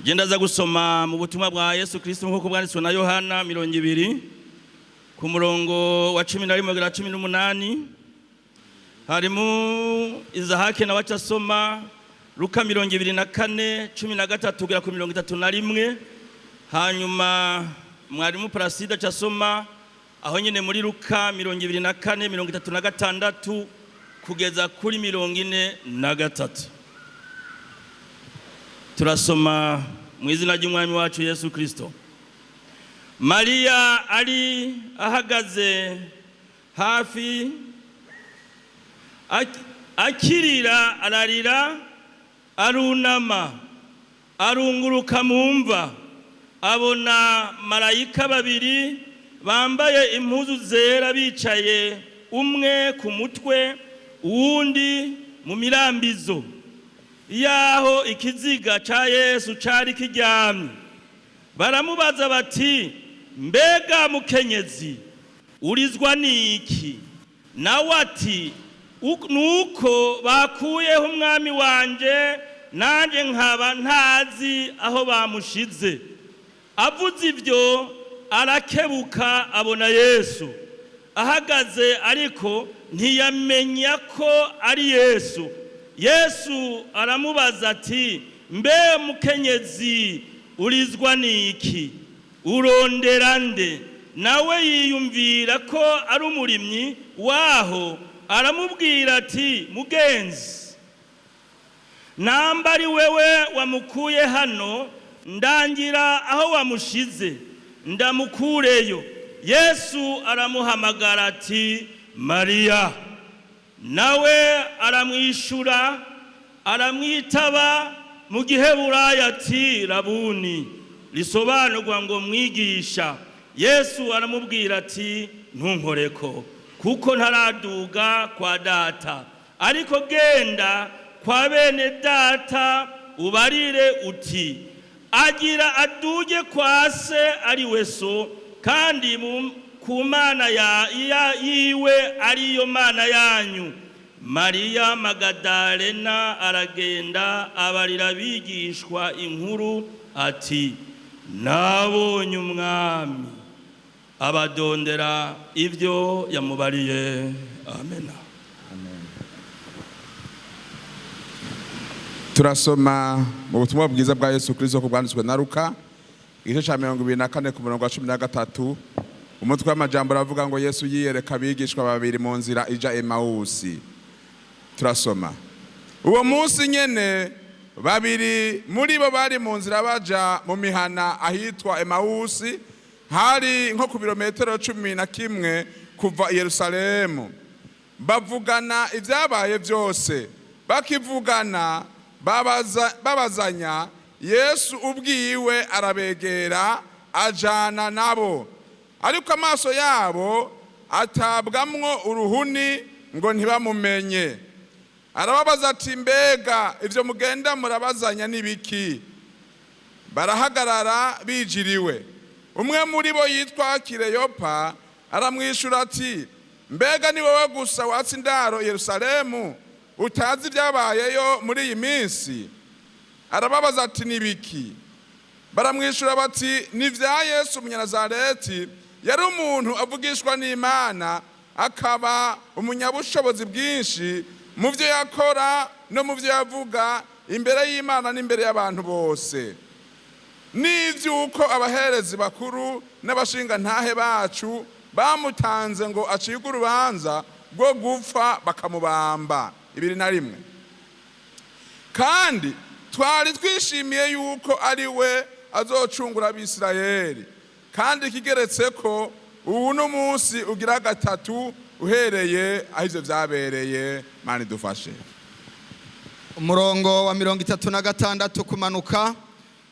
Genda aza gusoma mu butumwa bwa Yesu Kristo nk'uko bwanditswe na Yohana 20 ku murongo wa 11 kugera 18. Harimo Izahake nawe aca asoma Luka 24, 13 kugera ku 31. Hanyuma mwarimu Placide aca asoma aho nyine muri Luka 24, 36 kugeza kuri 43. Turasoma mu izina ry'Umwami wacu Yesu Kristo. Mariya ari ahagaze hafi akirira, ararira, arunama, arunguruka mu mva, abona marayika babiri bambaye impuzu zera bicaye, umwe ku mutwe, uwundi mu mirambizo yaho ikiziga ca Yesu cari kiryamye. Baramubaza bati: "Mbega mukenyezi, urizwa n'iki?" Nawe ati: "Nuko bakuyeho Umwami wanje, nanjye nkaba ntazi aho bamushize." Avuze ibyo, arakebuka, abona Yesu ahagaze, ariko ntiyamenya ko ari Yesu. Yesu aramubaza ati: "Mbe mukenyezi, urizwa n'iki? Urondera nde?" Nawe yiyumvira ko ari umurimyi waho, aramubwira ati: "Mugenzi, namba ari wewe wamukuye hano, ndangira aho wamushize ndamukureyo." Yesu aramuhamagara ati: "Mariya." Nawe aramwishura, aramwitaba mu Giheburayo ati: "Rabuni," risobanurwa ngo "Mwigisha." Yesu aramubwira ati: "Ntunkoreko, kuko ntaraduga kwa Data. Ariko genda kwa bene Data, ubarire uti: agira aduge kwa Se ari we So, kandi ku Mana yiwe ariyo Mana yanyu." Mariya Magadalena aragenda, abarira abigishwa inkuru ati: "Nabonye Umwami." Abadondera ibyo yamubariye. Amena. Turasoma mu butumwa bwiza bwa Yesu Kristo ko bwanditswe na Luka, igice cya 24 ku murongo wa 13. Umutwe w'amajambo uravuga ngo: "Yesu yiyereka abigishwa babiri mu nzira ija Emawusi." Turasoma: Uwo munsi nyene babiri muri bo bari mu nzira baja mu mihana ahitwa Emawusi, hari nko ku birometero 11 kuva i Yerusalemu. Bavugana ibyabaye byose. Bakivugana, babazanya, Yesu ubwiwe arabegera, ajana nabo, ariko amaso yabo atabwamwo uruhuni ngo ntibamumenye. Arababaza ati: "Mbega ibyo mugenda murabazanya n'ibiki?" Barahagarara bijiriwe. Umwe muri bo yitwa Kireyopa aramwishyura ati: "Mbega ni wowe gusa watse indaro i Yerusalemu utazi ibyabayeyo muri iyi minsi?" Arababaza ati: "N'ibiki?" Baramwishyura bati: "Ni ibya Yesu Umunyanazareti. Yari umuntu avugishwa n'Imana, akaba umunyabushobozi bwinshi mu byo yakora no mu byo yavuga imbere y'Imana n'imbere y'abantu bose, n'iby'uko abaherezi bakuru n'abashingantahe bacu bamutanze ngo acibwe urubanza rwo gupfa, bakamubamba. 21. Kandi twari twishimiye yuko ari we azocungura Abisirayeli. Kandi ikigeretse ko ubu n'umunsi ugira gatatu uhereye aho ivyo vyabereye." Mani dufashe. Umurongo wa 36 kumanuka.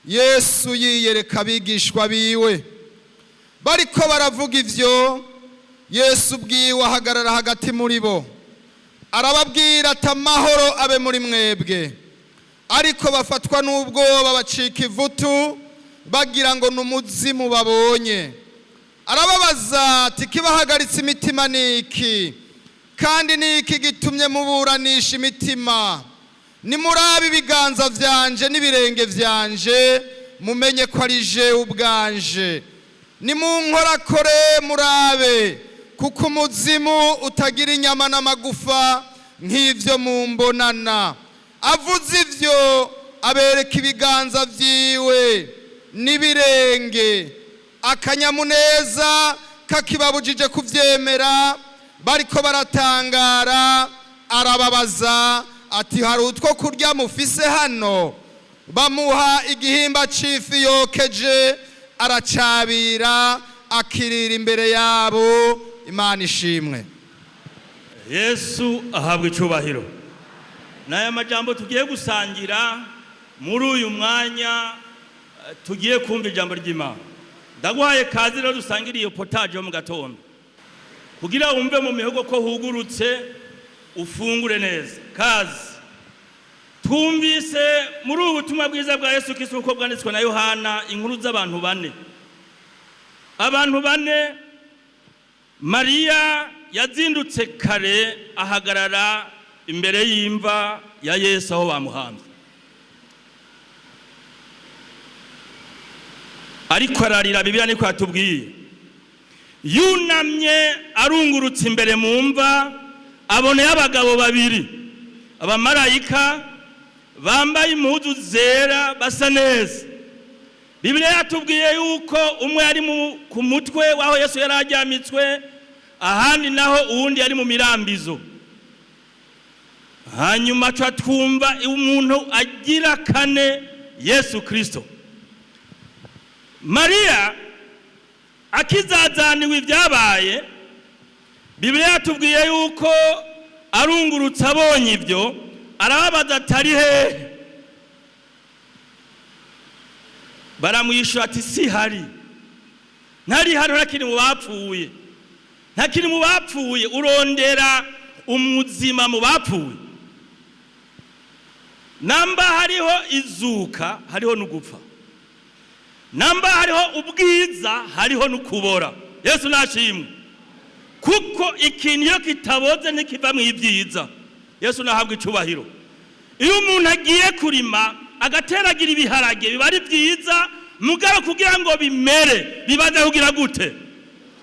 Yesu yiyereka abigishwa biwe. Bariko baravuga ivyo, Yesu ubwiwe ahagarara hagati muri bo, arababwira ati: "Amahoro abe muri mwebwe." Ariko bafatwa n'ubwoba, bacika ivutu, bagira ngo ni umuzimu babonye. Arababaza ati: "Kibahagaritse imitima ni iki? Kandi ni iki gitumye muburanisha imitima?" Nimurabe ibiganza vyanje n'ibirenge vyanje, mumenye ko ari jewe ubwanje. Nimunkorakore murabe, kuko umuzimu utagira inyama n'amagufa nk'ivyo mumbonana. Avuze ivyo, abereka ibiganza vyiwe n'ibirenge. Akanyamuneza kakibabujije kuvyemera, bariko baratangara. Arababaza ati: "Hari utwo kurya mufise hano?" Bamuha igihimba c'ifi yokeje, aracabira, akirira imbere yabo. Imana ishimwe. Yesu ahabwa icubahiro. N'aya majambo tugiye gusangira muri uyu mwanya, tugiye kumva ijambo ry'Imana. Ndaguhaye kazi rero dusangire iyo potage yo mu gatondo, kugira wumve mu mihogo ko hugurutse, ufungure neza. Kazi. Twumvise muri ubu butumwa bwiza bwa Yesu Kristo uko bwanditswe na Yohana inkuru z'abantu bane. Abantu bane: Mariya yazindutse kare, ahagarara imbere y'imva ya Yesu aho bamuhambye, ariko ararira. Bibiliya niko yatubwiye. Yunamye, arungurutse imbere mu mva, abonayo abagabo babiri, abamarayika bambaye impuzu zera, basa neza. Bibiliya yatubwiye yuko umwe yari ku mutwe w'aho Yesu yari aryamitswe, ahandi naho uwundi yari mu mirambizo. Hanyuma tuba twumva umuntu agira kane, Yesu Kirisito. Mariya akizazaniwe ibyabaye, Bibiliya yatubwiye yuko arungurutse abonye ibyo, arababaza atari hehe? Baramwishyura ati: "Si hari, ntari hano, ntakiri mu bapfuye, ntakiri mu bapfuye. Urondera umuzima mu bapfuye." Namba hariho izuka, hariho n'ugupfa. Namba hariho ubwiza, hariho n'ukubora. Yesu nashimwe, kuko ikintu iyo kitaboze ntikiva mu ibyiza. Yesu nahabwa icubahiro. Iyo umuntu agiye kurima agateragira ibiharage, biba ari byiza, mugabo kugira ngo bimere bibanza kugira gute?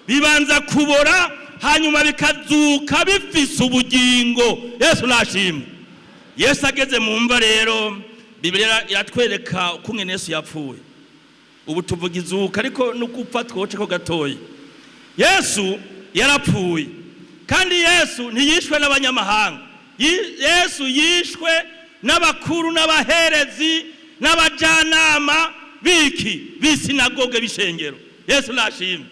Bibanza kubora, hanyuma bikazuka bifise ubugingo. Yesu nashimwe. Yesu ageze mu mva rero, Bibiliya iratwereka ukungene Yesu yapfuye. Ubu tuvuga izuka, ariko no gupfa twoce ko gatoya. Yesu yarapfuye, kandi Yesu ntiyishwe n'abanyamahanga. Yesu yishwe n'abakuru n'abaherezi n'abajanama biki b'isinagoge, b'ishengero. Yesu nashimwe.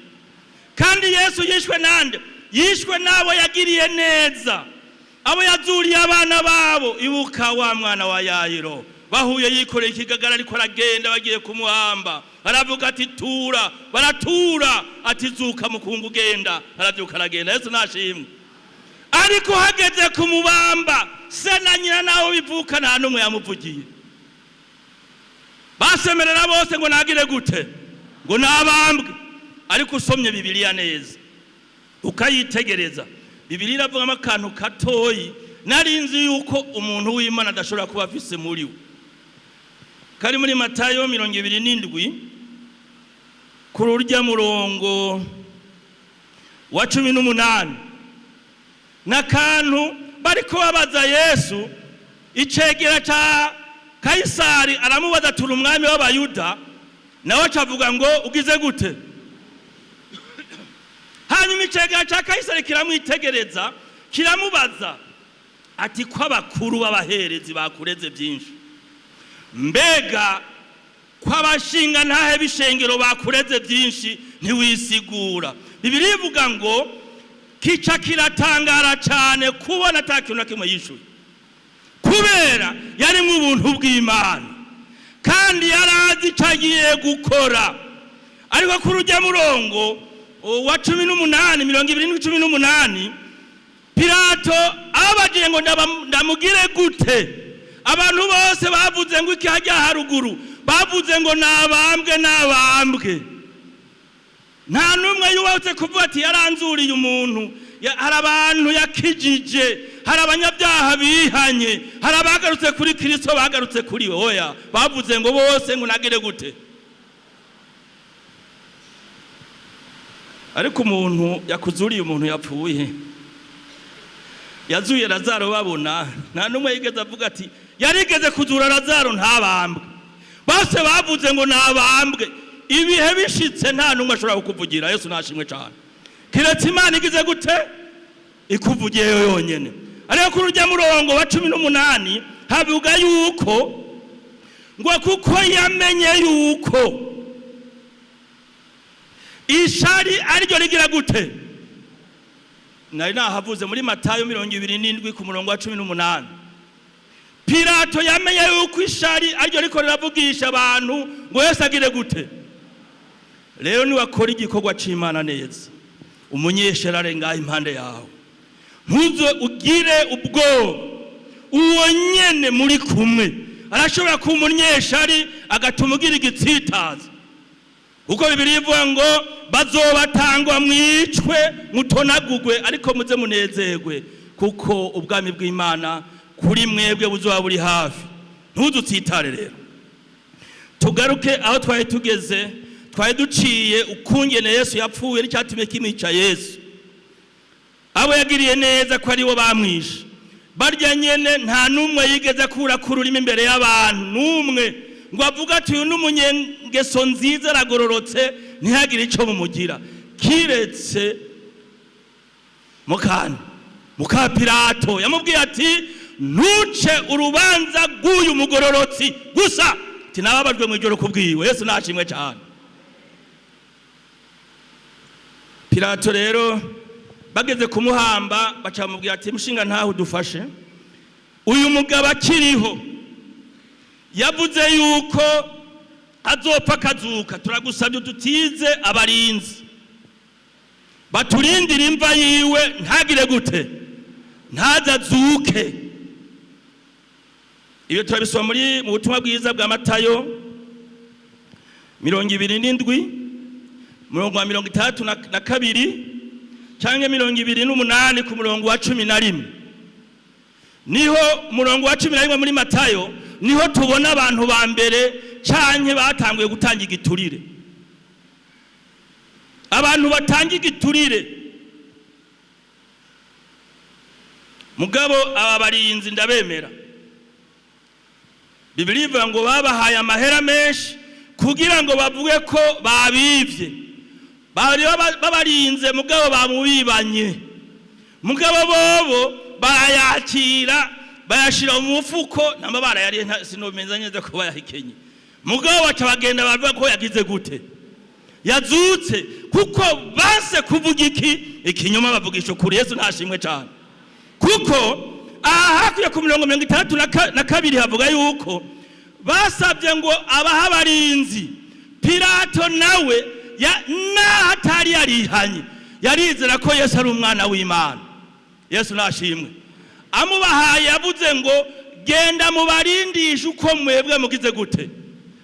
Kandi Yesu yishwe nande? Yishwe n'abo yagiriye neza, abo yazuriye abana babo. Ibuka wa mwana wa Yayiro bahuye yikoreye ikigagara, ariko aragenda, bagiye kumuhamba. Aravuga ati: "Tura." Baratura. Ati: "Zuka mukungu, ugenda." Arabyuka, aragenda. Yesu nashimwe. Ariko hageze kumubamba, se na nyina naho bivuka nta n'umwe yamuvugiye. Basemerera bose ngo nagire gute? Ngo nabambwe. Ariko usomye Bibiliya neza, ukayitegereza, Bibiliya iravugamo akantu katoyi nari nzi yuko umuntu w'Imana adashobora kuba afise muri we, kari muri Matayo 27, kuri urya murongo wa 18. N'akantu bariko babaza Yesu. Icegera ca Kayisari aramubaza: "Turi umwami w'Abayuda?" Nawe acavuga ngo: "Ugize gute?" Hanyuma icegera ca Kayisari kiramwitegereza, kiramubaza ati: "Ko abakuru b'abaherezi bakureze byinshi, mbega ko abashinga ntahe b'ishengero bakureze byinshi, ntiwisigura?" Bibiliya ivuga ngo kica kiratangara cyane kubona ata kintu na kimwe yishuye, kubera yarimwo ubuntu bw'Imana kandi yari azi icyo agiye gukora. Ariko kuri ujya murongo wa 18, 20:18, Pilato ababagiye ngo: "Ndamugire gute?" Abantu bose bavuze ngo iki? Hajya haruguru bavuze ngo nabambwe, nabambwe. Nta n'umwe yubatse kuvuga ati: "Yaranzuriye umuntu, hari abantu yakijije." Hari abanyabyaha bihanye, hari abagarutse kuri Kirisito, bagarutse kuri we. Oya, bavuze ngo bose ngo nagire gute? Ariko umuntu yakuzuriye, umuntu yapfuye, yazuye Lazaro babona, nta n'umwe yigeze avuga ati yarigeze kuzura Lazaro ntabambwe. Bose bavuze ngo ntabambwe. Ibihe bishitse nta n'umwe ashobora kukuvugira. Yesu nashimwe cyane. Kiretse Imana igize gute? Ikuvugiyeyo yonyene. Ariko kuri urya murongo wa 18 havuga yuko ngo kuko yamenye yuko ishari ariryo rigira gute? Nari nahavuze muri Matayo 27 ku murongo wa 18. Pilato yamenye yuko ishari ariryo riko riravugisha abantu ngo Yesu agire gute? Rero niwakora igikorwa c'Imana neza, umunyeshari arengaho impande yawe, ntuze ugire ubwoba. Uwo nyene muri kumwe arashobora kuba umunyeshari agatuma ugira igitsitaza, kuko Bibiliya ivuga ngo bazobatangwa mwicwe mutonagugwe, ariko muze munezerwe kuko ubwami bw'Imana kuri mwebwe buzoba buri hafi. Ntuzutsitare. Rero tugaruke aho twari tugeze. Twari duciye ukungene Yesu yapfuye n'icyatumye kimwica. Yesu abo yagiriye neza ko aribo bamwishe. Barya nyene nta n'umwe yigeze akura ku rurimi imbere y'abantu n'umwe ngo avuge ati uyu ni umunyengeso nziza, aragororotse, ntihagire icyo mumugira, kiretse mukana muka Pilato yamubwiye ati ntuce urubanza rw'uyu mugororotsi gusa, ati nababajwe mu ijoro kubwiwe. Yesu nashimwe cyane. Pilato rero bageze kumuhamba baca bamubwira ati mushinga ntaho udufashe, uyu mugabo akiriho yavuze yuko azopfa akazuka, turagusabye udutize abarinzi baturindire imva yiwe, ntagire gute? Ntaze azuke. Ibyo turabisoma muri mu butumwa bwiza bwa Matayo 27, murongo wa 62 cyangwa 28 ku murongo wa 11. Niho murongo wa 11 muri Matayo niho tubona abantu ba mbere canke batanguye gutanga igiturire. Abantu batanga igiturire, mugabo aba barinzi ndabemera. Bibiliya ivuga ngo babahaye amahera menshi kugira ngo bavuge ko babivye. Bari babarinze, mugabo bamubibanye, mugabo bobo barayakira bayashira mu mufuko, namba barayariye sinomeza neza ko bayahekenye, mugabo baca bagenda bavuga ko yagize gute? Yazutse. Kuko base kuvuga iki? Ikinyoma. Bavugisha ukuri. Yesu ntashimwe cyane. Kuko aha hakuye ku mirongo 62 havuga yuko basabye ngo abaha abarinzi. Pilato nawe naho atari yarihanye, yarizera ko Yesu ari umwana w'Imana. Yesu nashimwe. Amubahaye yavuze ngo genda mubarindishe uko mwebwe mugize gute?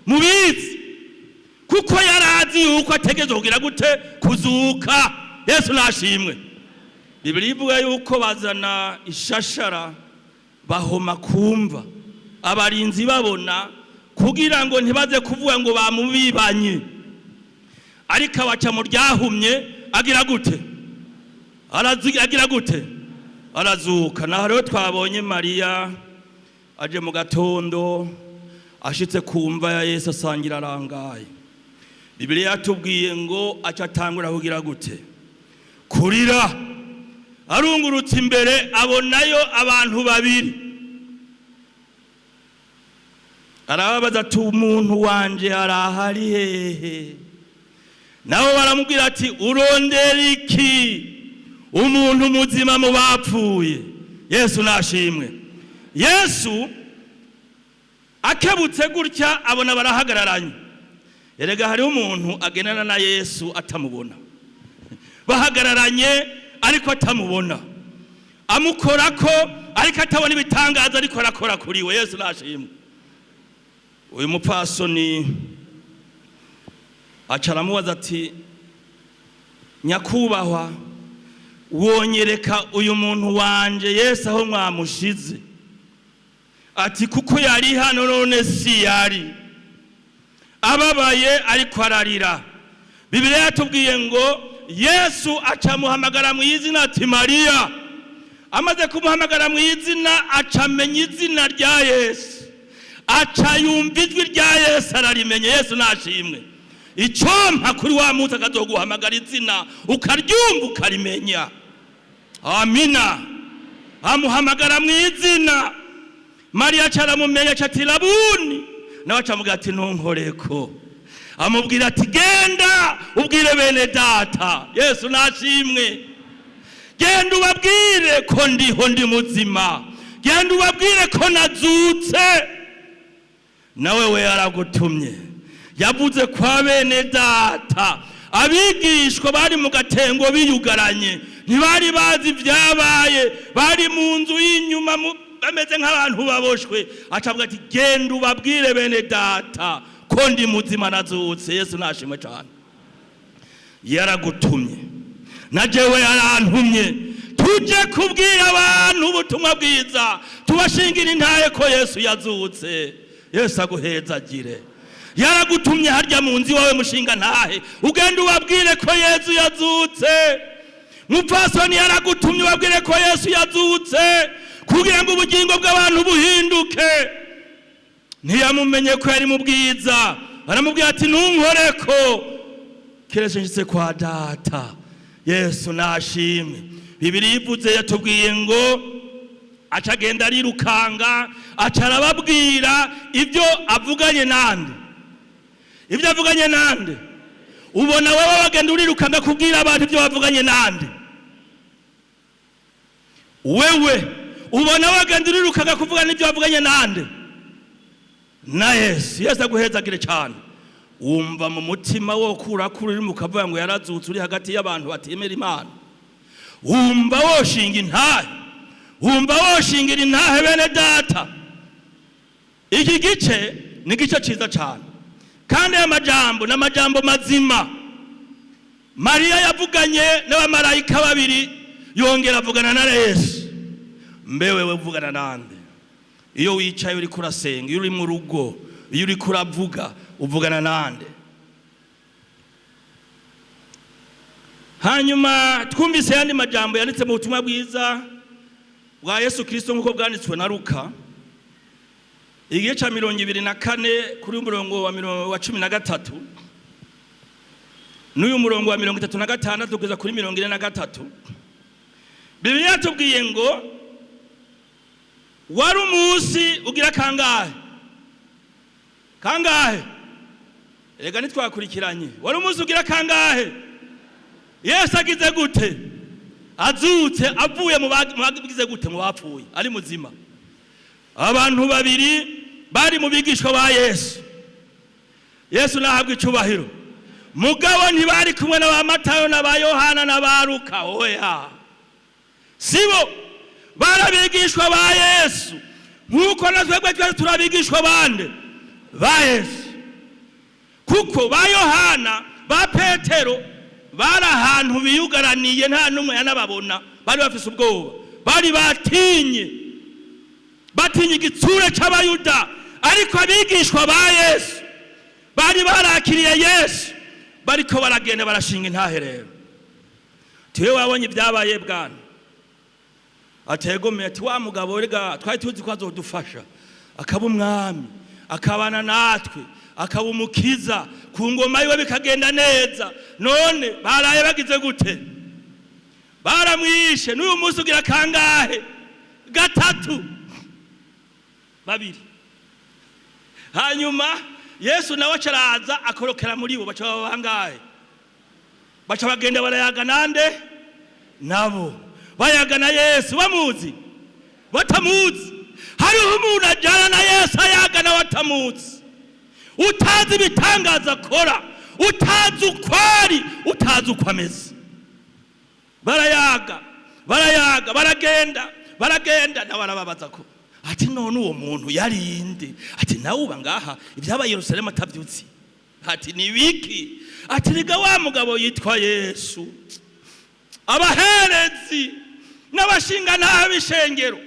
Mubizi. Kuko yarazi yuko ategerezwa kugira gute? Kuzuka. Yesu nashimwe. Bibiliya ivuga yuko bazana ishashara bahoma kumva abarinzi babona, kugira ngo ntibaze kuvuga ngo bamubibanye, ariko abaca mu ryahumye agira gute? Agira gute? Arazuka. Naho rero twabonye Mariya aje mu gatondo, ashitse ku mva ya Yesu asangira arangaye. Bibiliya yatubwiye ngo aca atangura kugira gute? Kurira. Arungurutse imbere abonayo abantu babiri, arababaza ati umuntu wanje arahari hehe? Nabo baramubwira ati urondera iki umuntu muzima mu bapfuye? Yesu nashimwe. Yesu akebutse gutya abona barahagararanye. Erega hariho umuntu agendana na Yesu atamubona, bahagararanye ariko atamubona, amukorako ariko atabona ibitangaza ariko arakora kuri we. Yesu nashimwe. Uyu mupfasoni aca aramubaza ati nyakubahwa, Wonyereka uyu muntu wanje Yesu aho mwamushize? Ati kuko yari hano, none si yari. Ababaye, ariko ararira. Bibiliya yatubwiye ngo Yesu acamuhamagara mu izina, ati: "Mariya." Amaze kumuhamagara mu izina, acamenya izina rya Yesu, aca yumva ijwi rya Yesu, ararimenye. Yesu nashimwe. Icompa kuri wa munsi akazoguhamagara izina, ukaryumva, ukarimenya. Amina. Amuhamagara mu izina, Mariya aca aramumenya, aca ati: "Rabuni." Nawe acamubwira ati: "Ntunkoreko." Amubwira ati: "Genda ubwire bene data." Yesu nashimwe. "Genda ubabwire ko ndiho, ndi muzima. Genda ubabwire ko nazutse." Nawe we yaragutumye. Yavuze kwa bene data. Abigishwa bari mu gatengo biyugaranye, ntibari bazi ibyabaye, bari mu nzu y'inyuma bameze nk'abantu baboshwe. Acavuga ati: "Genda ubabwire bene data ko ndi muzima, nazutse." Yesu nashimwe cyane. Yaragutumye, na jewe yarantumye. Tujye kubwira abantu ubutumwa bwiza, tubashingira intahe ko Yesu yazutse. Yesu aguhezagire. Yaragutumye harya mu nzu iwawe, mushinga ntahe, ugenda ubabwire ko Yesu yazutse. Mupfasoni, yaragutumye, ubabwire ko Yesu yazutse, kugira ngo ubugingo bw'abantu buhinduke. Ntiyamumenye ko yari mu bwiza. Aramubwira ati: "Ntunkoreko keretse nshitse kwa data." Yesu nashimwe. Bibiliya ivuze, yatubwiye ngo aca agenda arirukanga, aca arababwira ibyo avuganye nande. Ibyo avuganye nande? Ubona wowe wagenda urirukanga kubwira abantu ibyo bavuganye nande? Wewe ubona wagenda urirukanga kuvuga n'ibyo wavuganye nande? Na Yesu. Yesu aguhezagire cyane. Wumva mu mutima wo kurakura uri mukavuga ngo yarazutse, uri hagati y'abantu batemera Imana? Wumva woshinga intahe? Wumva woshingira intahe bene data? Iki gice ni igice cyiza cyane, kandi aya majambo ni amajambo mazima. Mariya yavuganye n'abamarayika babiri, yongera avugana na Yesu. Mbe wewe uvugana nande? Iyo wicaye uri kurasenga, iyo uri mu rugo, iyo uri kuravuga, uvugana nande? Hanyuma twumvise yandi majambo yanditse mu butumwa bwiza bwa Yesu Kristo nk'uko bwanditswe na Luka, igice cya 24, kuri umurongo wa 13 n'uyu murongo wa 36 kugeza kuri 43. Bibiliya yatubwiye ngo wari umunsi ugira kangahe? Kangahe? Rega ntitwakurikiranye. Wari umunsi ugira kangahe Yesu agize gute? Azutse, avuye mu bagize gute? Mu bapfuye, ari muzima. Abantu babiri bari mu bigishwa ba Yesu, Yesu nahabwa icubahiro, mugabo ntibari kumwe na ba Matayo na ba Yohana na ba Luka. Oya, sibo. Barabigishwa ba Yesu nk'uko na twebwe twese turabigishwa bande? Ba Yesu. Kuko ba Yohana, ba Petero bari ahantu biyugaraniye, nta n'umwe yanababona. Bari bafise ubwoba, bari batinye, batinye igitsure c'Abayuda. Ariko abigishwa ba Yesu bari barakiriye Yesu, bariko baragenda barashinga intahe. Rero tiwe wabonye ibyabaye, bwana? Ategomeye. Ati: "Wa mugabo rega twari tuzi ko azodufasha, akaba umwami, akabana natwe, akaba umukiza, ku ngoma yiwe bikagenda neza. None baraye bagize gute? Baramwishe. N'uyu munsi ugira kangahe? Gatatu." Babiri. Hanyuma Yesu nawe acaraza, akorokera muri bo. Baca baba bangahe? Baca bagenda barayaga nande? Nabo bayaga na Yesu, bamuzi, batamuzi. Hariho umuntu ajyana na Yesu, ayaga nawe atamuzi, utazi ibitangaza akora, utazi uko ari, utazi uko ameze. Barayaga, barayaga, baragenda, baragenda. Nawe arababaza ko ati: "None uwo muntu yarinde?" Ati: "Nawe uba ngaha, ibyabaye Yerusalemu atabyutse?" Ati: "Ni biki?" Ati: "Riga wa mugabo yitwa Yesu." Abaherezi n'abashingantahe b'ishengero.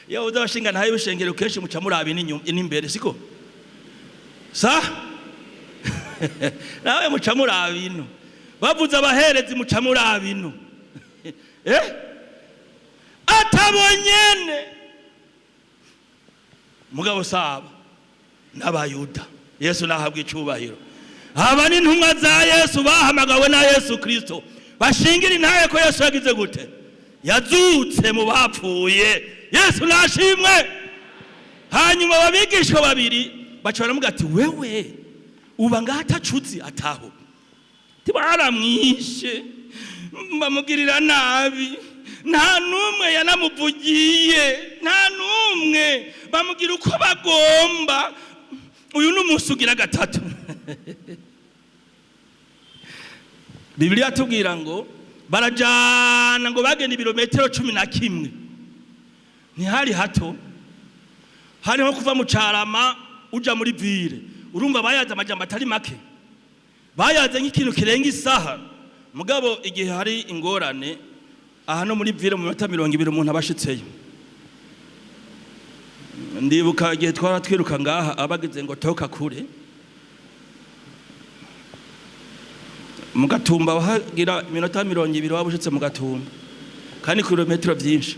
Iyo uzi abashingantahe b'ishengero, kenshi muca muraba n'imbere, siko sa nawe muca muraba ino. Bavuze abaherezi, muca muraba ino. Atabonyene mugabo saba n'Abayuda. Yesu nahabwa icubahiro. Aba ni intumwa za Yesu, bahamagawe na Yesu Kristo, bashingira intahe ko Yesu yagize gute? Yazutse mu bapfuye. Yesu nashimwe. Hanyuma ababigishwa babiri baca baramuga ati: "Wewe uba ngaha atacuzi ataho, tibaramwishe, bamugirira nabi, nta n'umwe yanamuvugiye, nta n'umwe, bamugira uko bagomba. Uyu ni umunsi ugira gatatu." Bibiliya tubwira ngo barajana, ngo bagenda ibirometero 11. Ntihari hato, hari nko kuva mu Carama uja muri ville. Urumva bayaze amajambo atari make, bayaze nk'ikintu kirenga isaha. Mugabo igihe hari ingorane aha no muri ville, mu minota 20 umuntu aba ashitseyo. Ndibuka igihe twara twiruka ngaha, abagize ngo toka kure mu Gatumba, bahagira iminota 20 waba ushitse mu Gatumba, kandi ku birometero byinshi.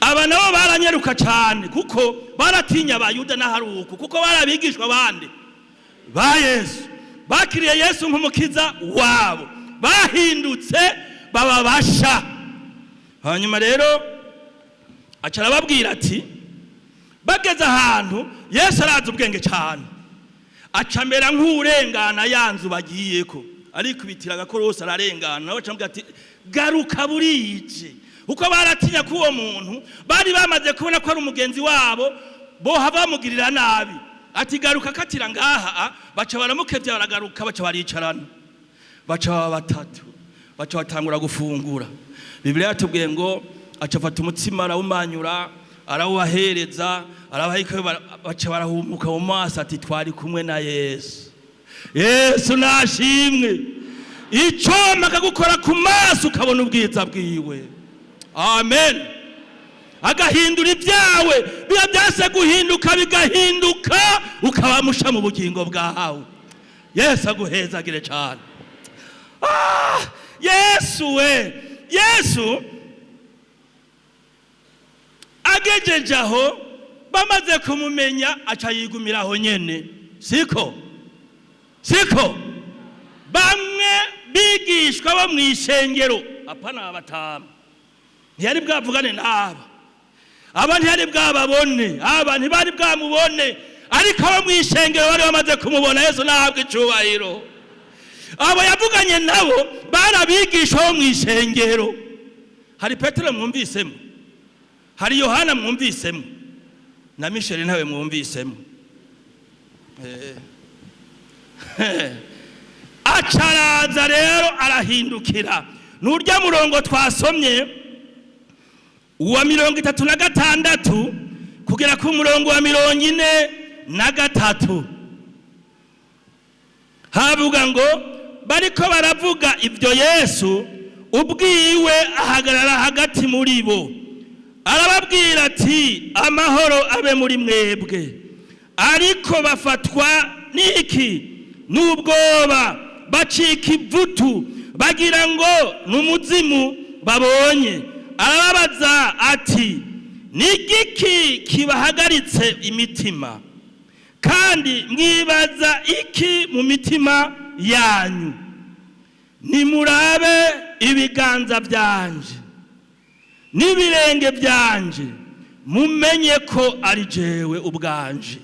Aba nabo baranyaruka cyane, kuko baratinya Abayuda n'aharuku, kuko barabigishwa abandi ba Yesu, bakiriye Yesu nk'umukiza wabo, bahindutse baba basha. Hanyuma rero aca arababwira ati, bageze ahantu, Yesu arazi ubwenge cyane, aca amera nk'urengana ya nzu bagiyeko, arikubitira agakorose ararengana. Nawe aca ati: "Garuka, burije." Kuko baratinya ko uwo muntu bari bamaze kubona ko ari umugenzi wabo, bohava bamugirira nabi. Ati: "Garuka, katira ngaha." Baca baramukevya, baragaruka, baca baricarana, baca baba batatu, baca batangura gufungura. Bibiliya yatubwiye ngo aca afata umutsima, arawumanyura, arawubahereza, arabaha ikaye, baca barahumuka mu maso, ati: "Twari kumwe na Yesu." Yesu nashimwe. Icoma akagukora ku maso, ukabona ubwiza bwiwe. Amen. Agahindura ibyawe, biba byase guhinduka bigahinduka, ukaba musha mu bugingo bwawe. Yesu aguhezagire cyane. Yesu we! Yesu agejeje aho, bamaze kumumenya, aca yigumira aho nyene. Siko siko bamwe bigishwa bo mu ishengero, apana batanu, ntiyari bwavugane n'aba, aba ntiyari bwababone, aba ntibari bwamubone, ariko abo mu ishengero bari bamaze kumubona. Yesu nahabwa icubahiro. Abo yavuganye nabo bari abigishwa bo mu ishengero. Hari Petero mwumvisemo, hari Yohana mwumvisemo, na Misheli ntawe mwumvisemo. Acaraza rero arahindukira, nurya murongo twasomye uwa 36 kugera ku murongo wa 43, havuga ngo bariko baravuga ibyo, Yesu ubwiwe ahagarara hagati muri bo, arababwira ati: "Amahoro abe muri mwebwe." Ariko bafatwa n'iki? N'ubwoba, bacika ivutu, bagira ngo ni umuzimu babonye. Arababaza ati: "Ni igiki kibahagaritse imitima, kandi mwibaza iki mu mitima yanyu? Nimurabe ibiganza byanje n'ibirenge byanje, mumenye ko ari jewe ubwanje.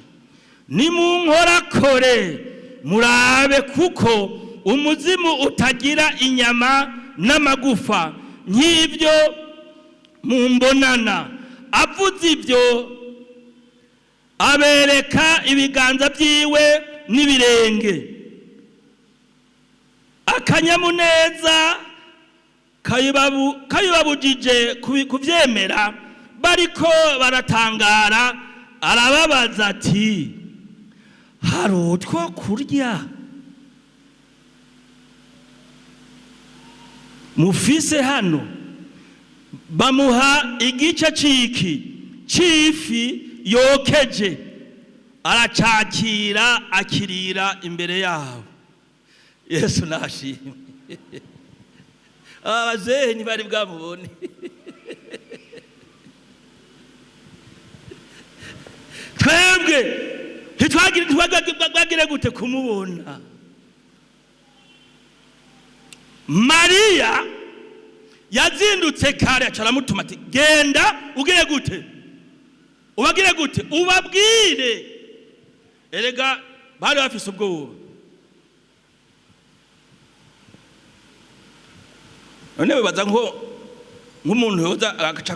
Nimunkorakore murabe, kuko umuzimu utagira inyama n'amagufa nk'ibyo mumbonana." Avuze ibyo, abereka ibiganza byiwe n'ibirenge. Akanyamuneza kabibabujije kubyemera, bariko baratangara, arababaza ati: "Hari utwo kurya?" Mufise hano bamuha igice c'iki c'ifi yokeje, aracakira, akirira imbere yabo. Yesu nashimwe. Aba bazehe ntibari bwamubone. Twebwe ntitwagire gute kumubona. Mariya yazindutse kare, aca aramutuma ati: "Genda ugire gute, ubagire gute, ubabwire." Erega bari bafise ubwoba. None wibaza nko nk'umuntu yoza agaca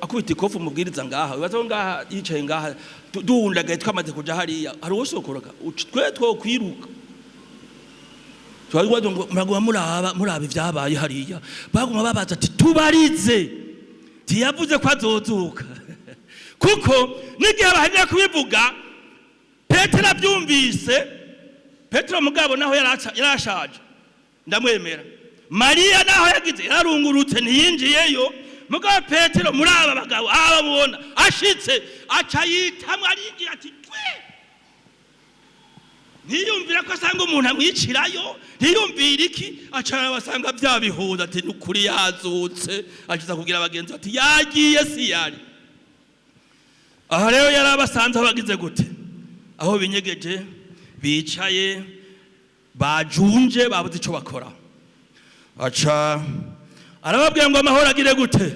akubita ikofu umubwiriza ngaha, wibaza ko ngaha yicaye ngaha duhundagaye twamaze kuja hariya, hari uwosokoroka? Twe twokwiruka. Twari ngo muraguma muraba, muraba ivyabaye hariya. Baguma babaza ati: "Tubarize, ntiyavuze ko azozuka?" Kuko n'igihe bahejeje kubivuga, Petero abyumvise. Petero mugabo naho yarashaje, ndamwemera. Mariya naho yagize yararungurutse, ntiyinjiyeyo. Mugabo Petero, muri aba bagabo aba mubona ashitse, aca yitamwe, arinjira ati: "Twe!" Ntiyumvira ko asanga umuntu amwicirayo, ntiyumvira iki, aca arabasanga bya bihuza, ati: "Nukuri yazutse." Akiza kubwira bagenzi ati: "Yagiye si yari aha." Rero yari abasanze aho bagize gute, aho binyegeje, bicaye, bajunje, babuze icyo bakora. Aca arababwira ngo: "Amahoro agire gute,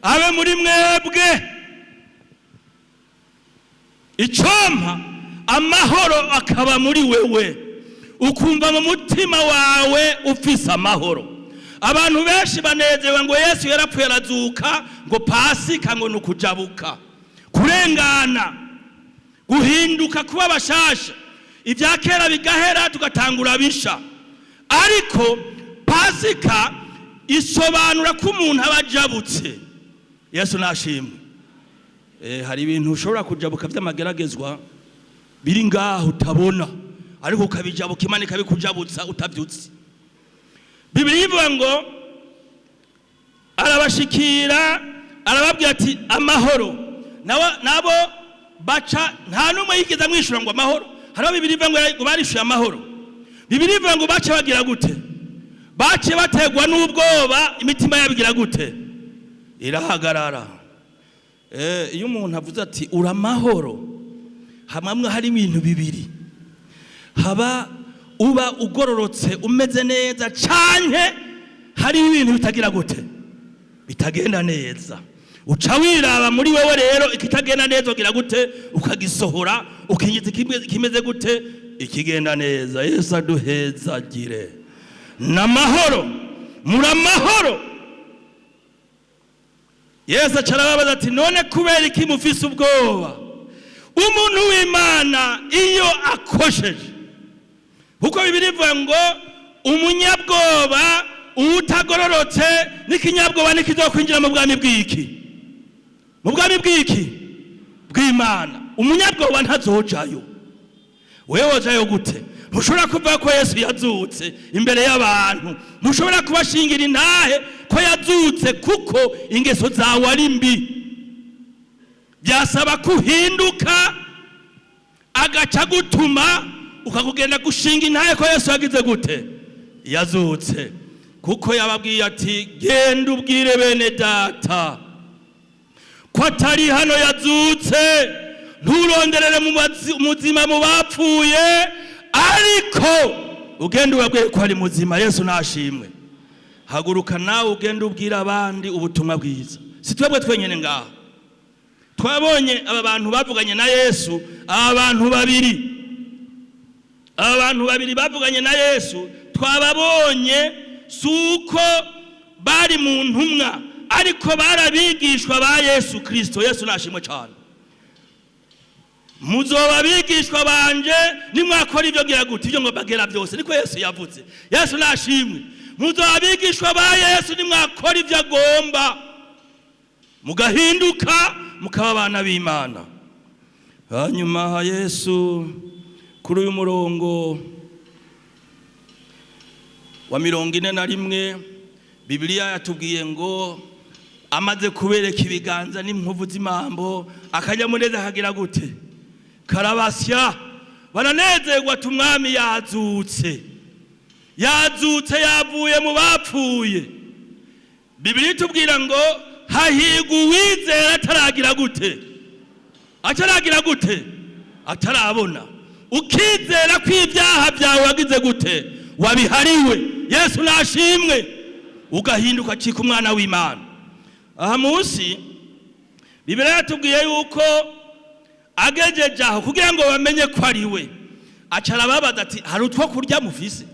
abe muri mwebwe." Icompa amahoro akaba muri wewe, ukumva mu mutima wawe ufise amahoro. Abantu benshi banezerewe ngo Yesu yarapfuye arazuka, ngo Pasika ngo ni ukujabuka, kurengana, guhinduka, kuba bashasha, ibya kera bigahera, tugatangura bisha. Ariko Pasika isobanura ko umuntu aba ajabutse. Yesu nashimwe. Hari ibintu ushobora kujabuka by'amageragezwa biri ngaho utabona, ariko ukabijabuka, Imana ikabikujabutsa utabyutse. Bibiliya ivuga ngo arabashikira, arababwira ati: "Amahoro." Nabo baca nta n'umwe yigeze amwishyura ngo amahoro. Hariho Bibiliya ivuga ngo barishyuye amahoro. Bibiliya ivuga ngo bace bagira gute? Bace bategwa n'ubwoba, imitima yabo igira gute? Irahagarara. Iyo umuntu avuze ati: "Uramahoro", hamwe hari ibintu bibiri: haba uba ugororotse, umeze neza, canke hari ibintu bitagira gute, bitagenda neza. Uca wiraba muri wewe rero, ikitagenda neza ugira gute? Ukagisohora, ukinjiza ikimeze gute, ikigenda neza. Yesu aduhezagire n'amahoro. Muri amahoro. Yesu aca arababaza ati: "None kubera iki mufise ubwoba?" Umuntu w'Imana iyo akosheje, kuko Bibiliya ivuga ngo umunyabwoba, uwutagororotse n'ikinyabwoba ntikizokwinjira mu bwami bw'iki, mu bwami bw'iki, bw'Imana. Umunyabwoba ntazojayo. Wewe wojayo gute? Ntushobora kuvuga ko Yesu yazutse imbere y'abantu, ntushobora kubashingira intahe ko yazutse, kuko ingeso zawe ari mbi. Byasaba ko uhinduka, agaca gutuma ukakugenda gushinga intahe ko Yesu yagize gute, yazutse. Kuko yababwiye ati: "Genda ubwire bene data ko atari hano, yazutse. Nturonderere mu muzima mu bapfuye, ariko ugenda ubabwiye ko ari muzima." Yesu nashimwe. Haguruka nawe ugenda ubwira abandi ubutumwa bwiza. Si twebwe twenyine ngaha twabonye aba bantu bavuganye na Yesu. Aba bantu babiri, aba bantu babiri bavuganye na Yesu twababonye. Si uko bari mu ntumwa, ariko barabigishwa ba Yesu Kirisito. Yesu nashimwe cyane. "Muzoba abigishwa banje nimwakora ibyo ngira gute, ibyo ngo bagera byose." Niko Yesu yavuze. Yesu nashimwe. Muzoba abigishwa ba Yesu nimwakora ibyo agomba, mugahinduka, mukaba abana b'Imana. Hanyuma Yesu kuri uyu murongo wa 41. Bibiliya yatubwiye ngo amaze kubereka ibiganza n'inkovu z'imambo, akanyamuneza kagira gute? Karabasya. Baranezerwa ati umwami yazutse, yazutse, yavuye mu bapfuye. Bibiliya itubwira ngo hahirwa uwizera ataragira gute? Ataragira gute? Atarabona. Ukizera ko ibyaha byawe wagize gute? Wabihariwe. Yesu nashimwe. Ugahinduka acika umwana w'Imana. Aha munsi Bibiliya yatubwiye yuko agejeje aho kugira ngo bamenye ko ari we, aca arababaza ati hari utwo kurya mufise?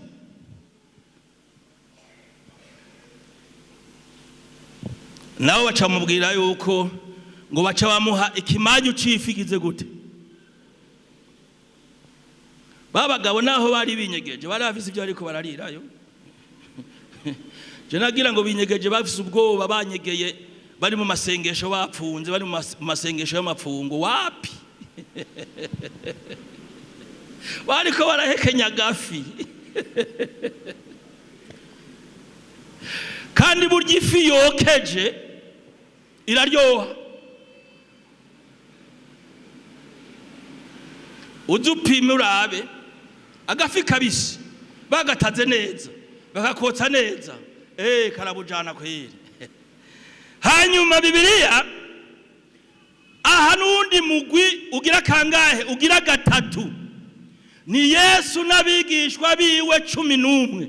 Nabo baca bamubwira yuko ngo baca bamuha ikimanyu c'ifi igize gute? Ba bagabo naho bari binyegeje bari bafise ibyo bariko bararirayo. Je nagira ngo binyegeje bafise ubwoba, banyegeye bari mu masengesho bapfunze, bari mu masengesho y'amapfungo. Wapi, bariko barahekenya gafi. Kandi burya ifi yokeje iraryoha. Uze upime urabe agafi kabisi bagataze neza bakakotsa neza, karabujana kweri. Hanyuma Bibiliya aha n'undi mugwi ugira kangahe? Ugira gatatu. Ni Yesu n'abigishwa biwe 11.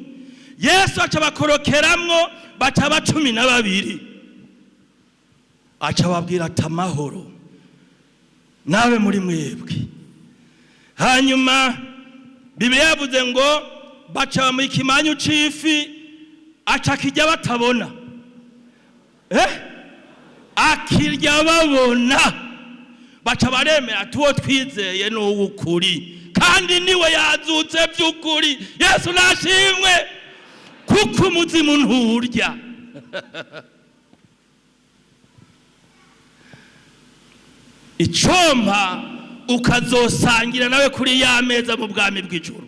Yesu aca bakorokeramwo baca ba 12. Aca babwira ati amahoro nawe muri mwebwe. Hanyuma Bibiliya yavuze ngo baca mu ikimanyu c'ifi, aca kijya batabona, akirya babona. Baca baremera ati uwo twizeye ni uw'ukuri kandi niwe yazutse by'ukuri. Yesu nashimwe, kuko umuzimu nturya. Icompa ukazosangira nawe kuri ya meza mu bwami bw'ijuru.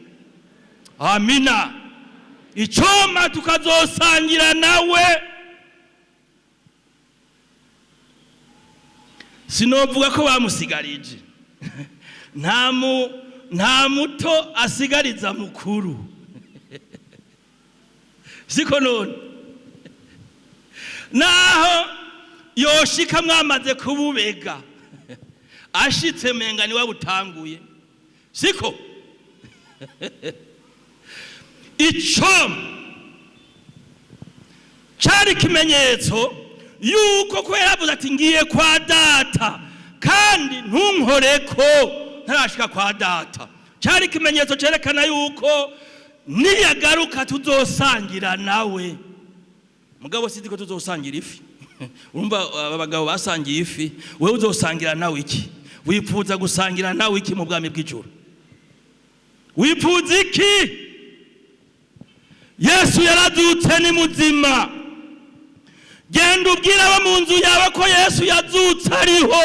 Amina. Icompa tukazosangira nawe. Sinovuga ko bamusigarije. Nta muto asigariza mukuru. Siko none naho yoshika mwamaze kububega, ashitse menga niwe butanguye. Siko ico cari ikimenyetso yuko ko yaravuze ati ngiye kwa data kandi ntunkoreko ntarashika kwa data. Cari ikimenyetso cerekana yuko niyagaruka tuzosangira nawe. Mugabo sinzi ko tuzosangira ifi. Urumva aba bagabo basangiye ifi, wewe uzosangira nawe iki? Wipfuza gusangira nawe iki mu bwami bw'ijuru? Wipfuza iki? Yesu yarazutse ni muzima. Genda ubwira abo mu nzu yawe ko Yesu yazutse ariho.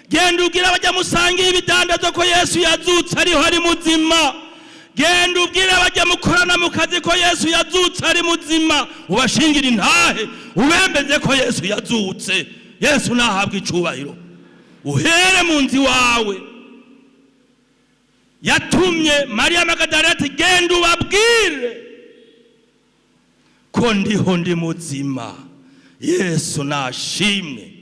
Genda ubwira abajya musangira ibidandazo ko Yesu yazutse ariho ari muzima. Genda ubwira abajya mukorana mu kazi ko Yesu yazutse ari muzima. Ubashingira intahe ubembeze ko Yesu yazutse. Yesu nahabwa icubahiro. Uhere mu nzu wawe. Yatumye Mariya Magadalena ati genda ubabwire ko ndiho ndi muzima. Yesu nashimwe.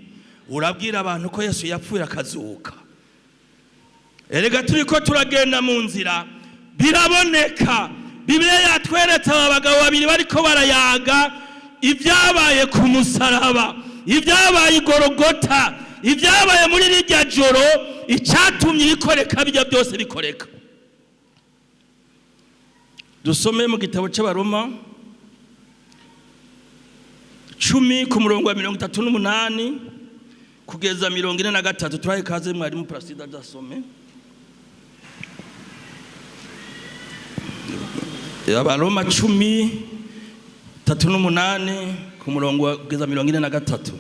Urabwira abantu ko Yesu yapfuye akazuka. Erega turiko turagenda mu nzira biraboneka. Bibiliya yatweretse aba bagabo babiri bariko barayaga ibyabaye ku musaraba, ibyabaye i Golgota, ibyabaye muri rirya joro, icyatumye ibikoreka bijya byose bikoreka. Dusome mu gitabo cy'Abaroma 10 ku murongo wa 38 kugeza 43. Turahe kaze mwarimu Placide adasome. Abaroma 10 38 ku murongo wa kugeza 43.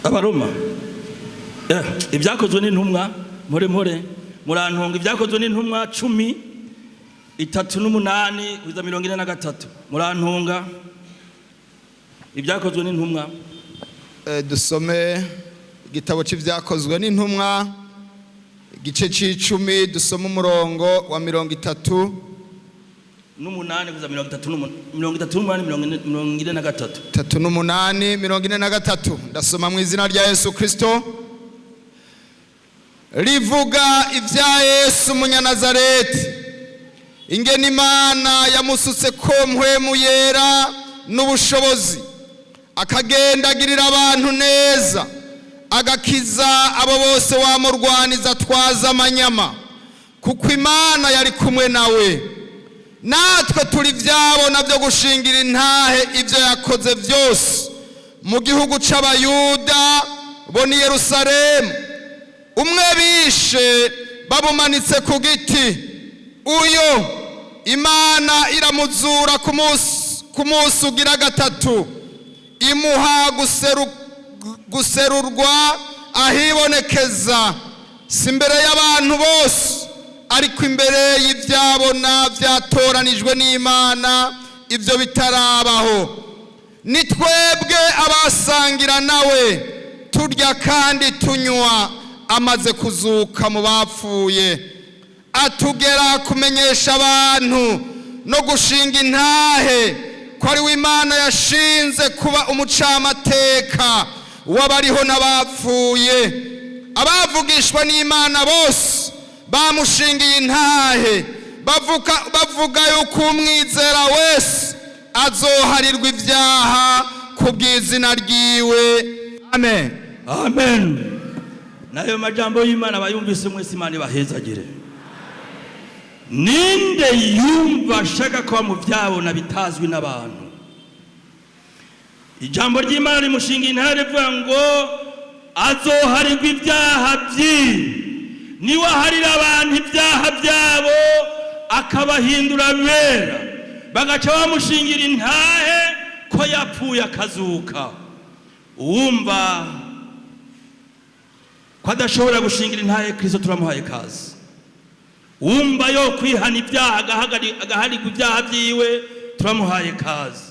Abaroma ibyakozwe n'intumwa, mpore mpore murantunga. Ibyakozwe n'intumwa 10 38 kugeza 43. Murantunga, Ibyakozwe n'Intumwa. Dusome igitabo cy'Ibyakozwe n'Intumwa, igice c'icumi, dusome umurongo wa 38 kugeza 38, 43. 38, 43. Ndasoma mu izina rya Yesu Kristo. Rivuga ibya Yesu Umunyanazareti, ingene Imana yamusutse ko Mpwemu Yera n'ubushobozi, akagenda agirira abantu neza, agakiza abo bose wamurwaniza atwaza amanyama, kuko Imana yari kumwe nawe. Natwe turi byabona byo gushingira intahe ibyo yakoze byose mu gihugu c'Abayuda bo ni Yerusalemu. Umwe bishe bamumanitse ku giti, uyo Imana iramuzura ku munsi ugira gatatu, imuha guserurwa ahibonekeza, si imbere y'abantu bose, ariko imbere y'ibyabona byatoranijwe n'Imana ibyo bitarabaho. Ni twebwe abasangira nawe turya kandi tunywa amaze kuzuka mu bapfuye. Atugera kumenyesha abantu no gushinga intahe ko ari we Imana yashinze kuba umucamateka w'abariho n'abapfuye. Abavugishwa n'Imana bose bamushingiye intahe, bavuga yuko umwizera wese azoharirwa ibyaha ku bw'izina ryiwe. Amen. Amen. Nayo majambo y'Imana bayumvise mwese, Imana ibahezagire. Ninde yumva ashaka kuba mu byabona bitazwi n'abantu? Ijambo ry'Imana rimushinga intare, rivuga ngo azoharirwa ibyaha byiwe. Niwe aharira abantu ibyaha byabo, akabahindura bera, bagaca bamushingira intahe ko yapfuye akazuka. Uwumva ko adashobora gushingira intahe Kristo, turamuhaye kazi. Wumva yo kwihana ibyaha, agaharirwa ibyaha byiwe, turamuhaye kazi.